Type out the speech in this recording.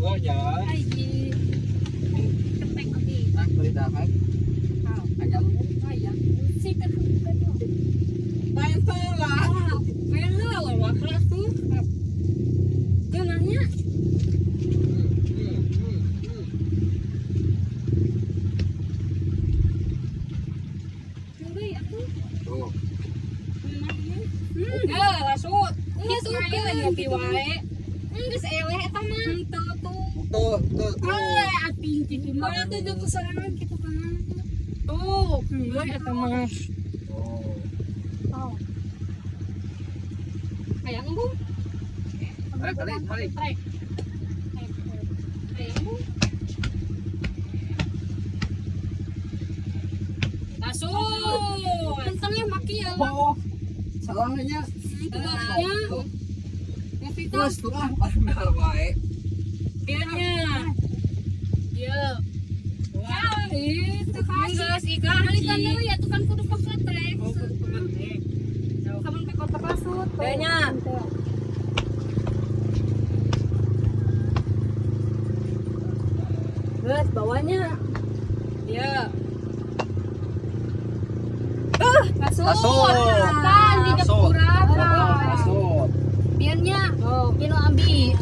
Buahnya. Aji. Ketek abi. Ah, beli dahan. Ayam. Ayam. Si teh. Lain salah. Bela lah kelas tuh. Tuh nanya. Tuh. Langsung. Geus lagi ngopi wae. Geus eleh eta mah. Henteu tuh. Tuh, tuh, tuh. Ah, ating kitu mah tuh jeung sorangan kitu kan. Tuh, geus eta mah. Oh. Hayang embung. Balik, balik, balik. Hayang embung. Langsung. Kentangnya maki ya. Oh, salahnya. Salahnya. Terus tuh ah, benar wae. Biarnya. Iya. Wah, itu kasih. Ikan deui ya tuh kan kudu paksa trek. Kamu ke kota pasut. Banyak. Terus bawahnya. Iya. Kasut. Kasut. Di dapur. Biarnya. Oh, pino ambi.